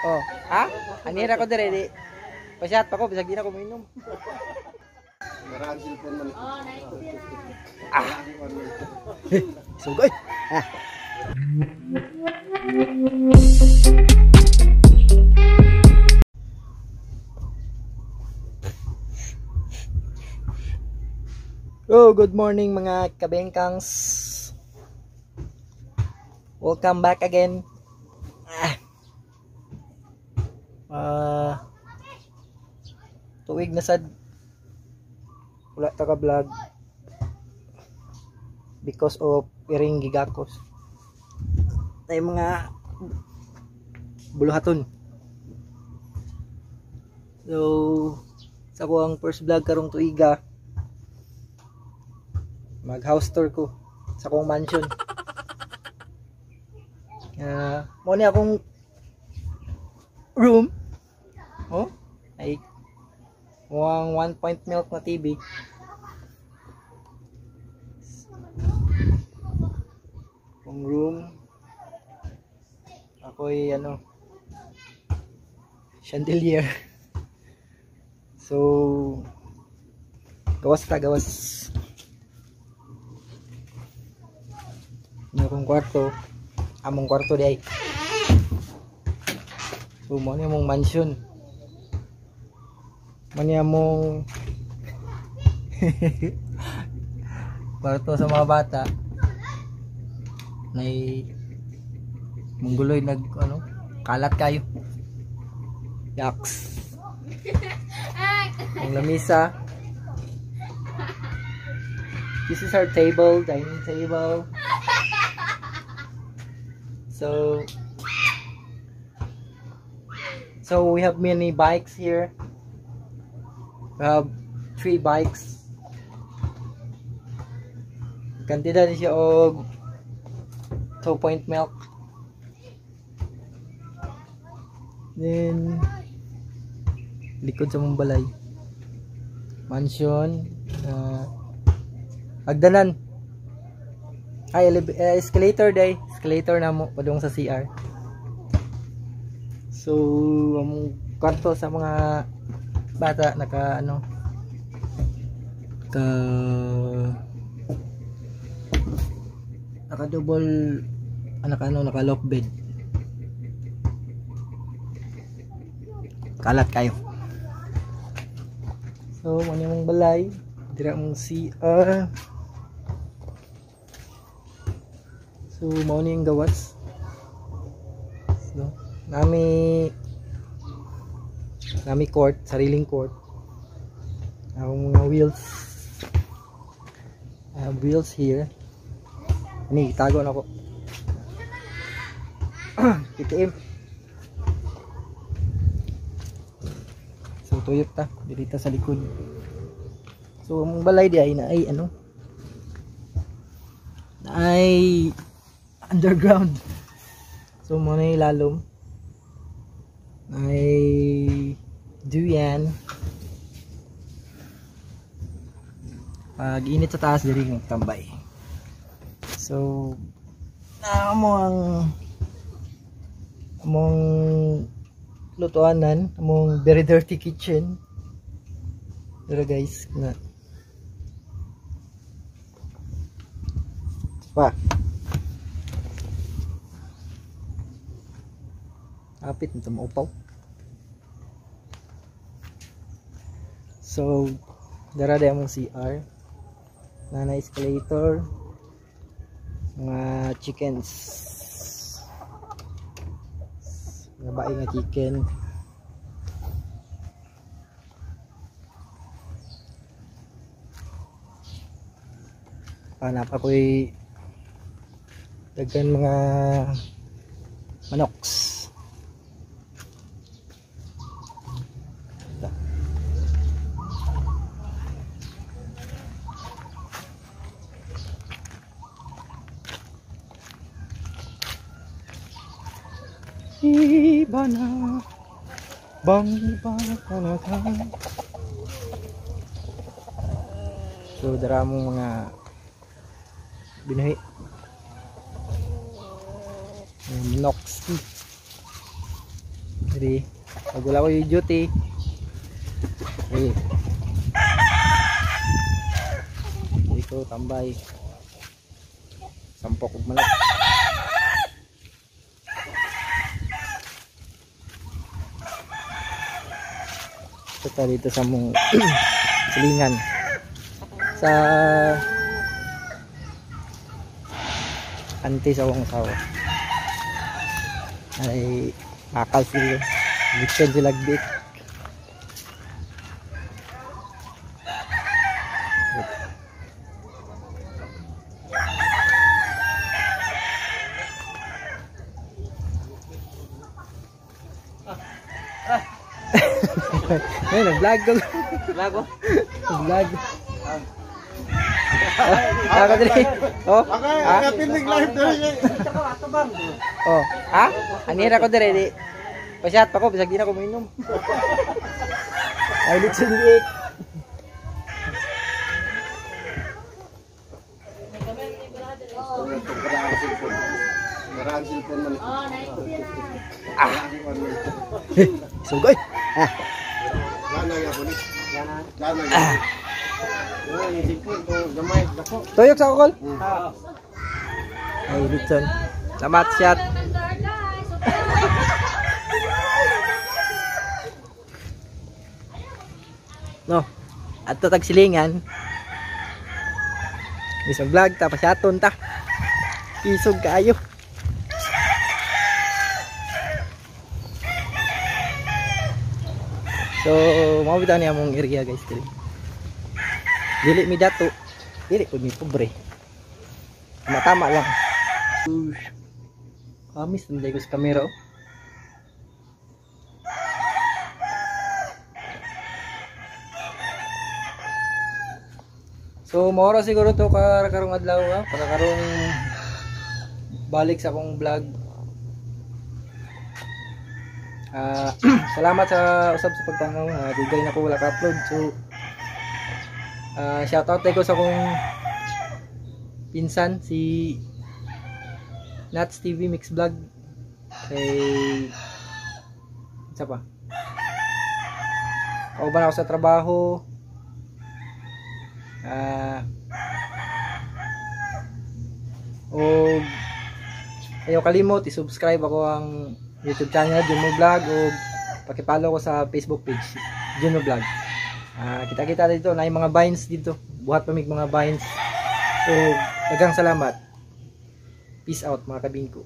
Oh, ha? Anira ko dire di. Pasyat pa ko bisag di na ko mainom. Ah. Sugay. Ah. Oh, good morning mga kabengkangs. Welcome back again. Ah. Tuig na sad wala ta ka vlog because of iring gigakos. Ay mga buluhaton. So sa ko ang first vlog karong tuiga, mag house tour ko sa akong mansion. Mo ni akong room. Oh, ay muang 1 point milk na TV. Akong room. Ako'y ano, chandelier. So gawas ta gawas. Ini akong kwarto. Among kwarto di ay. So mo ni among mansion. Mo ni among kwarto sa mga bata. Nay mungguloy nag ano, kalat kayo. Yaks. Ang lamisa. This is our table, dining table. So we have many bikes here. We have 3 bikes. Kantidad ni siya og 2 point milk. Then likod sa mong balay. Mansion, hagdanan. Ay, escalator day. Escalator na mo padung sa CR. So, ang kwarto sa mga bata naka ano, naka double, naka ano, naka lock bed. Kalat kayo. So, mo ni mong balay, dira mong CR. So, mao ni ang gawas. So, nami court, sariling court. Ang mga wheels. I have wheels here. Ani, itago na ko. KTM. So, tuyot ta dito sa likod. So, ang balay di ay na ay ano? Na ay underground. So mo na ilalom ay duyan. Pag init sa taas diri ng tambay. So na mo ang among lutuanan, among very dirty kitchen. Pero guys, na pa apit nito maupaw. So dara day among CR na na escalator, mga chickens, mga bae nga chicken. Panap ako'y daghan mga manoks. Iba na bang iba talaga. So dara mong mga binuhi, Noxy. Diri pag wala ko yung duty. Eh. Diri ko tambay. Sampok og manok. Ito dito sa mong silingan sa ante sa akong asawa ay bakal sila, lechon sila bik. Ay, nag-vlog ko. Vlog ko? Nag-vlog. Ako diri. Oh. Okay, kapinig live diri. Oh, ha? Anira ko diri di. Pasyat pa ko bisag di na ko mainom. Ay, litson di. Maraan cellphone man. Ah. Sugay. Ah. Gana ya ko ni. Gana. Ah. Tuyok sa ukol. Ay, litson. Salamat, shot. No. At tagsilingan. Isang vlog ta pasyaton ta. Isog kaayo. So, mao bitaw niya among area guys diri. Dili mi dato, dili pud mi pobre. Tama-tama lang. Ush. Kamis na ko sa kamera oh. So, maura siguro to karong adlaw ha, para karong balik sa akong vlog. Salamat sa usab sa pagtanaw. Dugay na ko wala ka-upload. So, shout out ko sa akong pinsan si Nats TV Mix Vlog kay isa pa. Kauban ako sa trabaho. Og ayaw kalimot i-subscribe ako ang YouTube channel Junmo Vlog o paki-follow ko sa Facebook page Junmo Vlog. Kita-kita dito na yung mga vines dito. Buhat pa mig mga vines. O daghang salamat. Peace out mga kabingko.